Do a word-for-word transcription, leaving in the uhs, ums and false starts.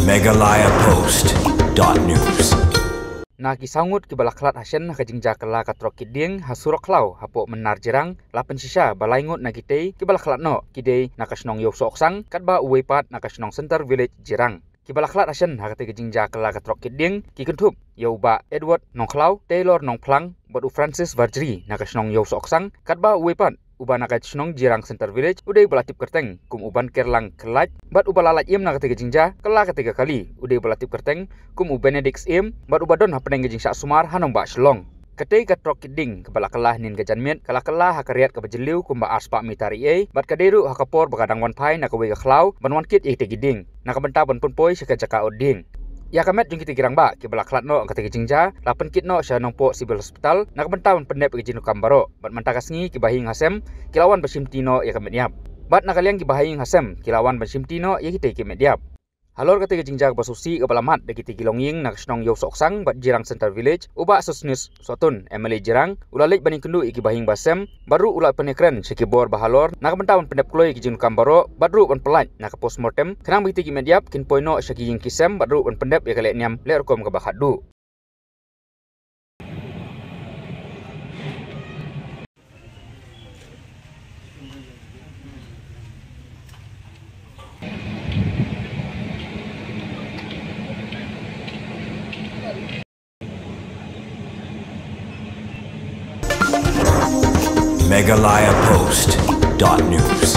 Meghalaya Post dot news. Na ki saw ngut kiba la khlad hashen ha ka jingjia kylla ka trok kit dieng ha surok khlaw hapoh Mynnar Jirang, la pynshisha ba lai ngut na kitei kiba la khlad noh ki dei na ka shnong Ïewsohksang, katba uwei pat na ka shnong Centre Village Jirang. Kiba la khlad hashen ha katei ka jingjia kylla ka trok kit dieng ki kynthup ïa u Bah Edward Nongkhlaw, Taylor Nongphlang bad u Francis Varjri na ka shnong Ïewsohksang, katba uwei pat uba na ka shnong Jirang Centre Village u dei uba la tip kyrteng kum u Bankerlang Kyrlait, bad uba la lait im na katei ka jingjia kylla katei ka kali u dei uba la tip kyrteng kum u Benedict Syiem, bad uba don hapdeng ka jingshah sumar ha nongbah Shillong. Katei ka trok kit dieng kaba la kylla hynnin ka janmiet ka la kylla ha ka riat kaba jylliew kumba arspah mitar eiei, bad ka dei ruh ha ka por ba ka dang wan phai na kawei ka khlaw ban wan kit ïa kitei ki dieng na ka bynta ban pynpoi sha ka jaka ot dieng. Ïa ka met jong kitei ki rangbah kiba la khlad noh ha katei ka jingjia la pynkit noh sha Nongpoh Civil Hospital na ka bynta ban pyndep ïa ka jingdonkam baroh, bad mynta ka sngi ki bahaïing hasem ki la wan ban shimti noh ïa ka met ïap. Bad na ka liang ki bahaïing hasem ki la wan ban shimti noh ïa kitei ki met ïap. Halor katei ka jingjia kaba sngewsih kaba la mad da kitei ki longïing na ka shnong Ïewsohksang bad Jirang Centre Village, u Bah Sosthenes Sohtun, M L A Jirang, u la leit ban ïakynduh ïa ki bahaïing bahasem, bad ruh u la pynïakren sha ki bor ba halor na ka bynta ban pyndep kloi ïa ki jingdonkam baroh, bad ruh ban pyllait na ka postmortem khnang ba kitei ki met ïap kin poi noh sha ki ïing ki sem, bad ruh ban pyndep ïa ka lehniam leh rukom kaba khatduh. Meghalaya Post dot news.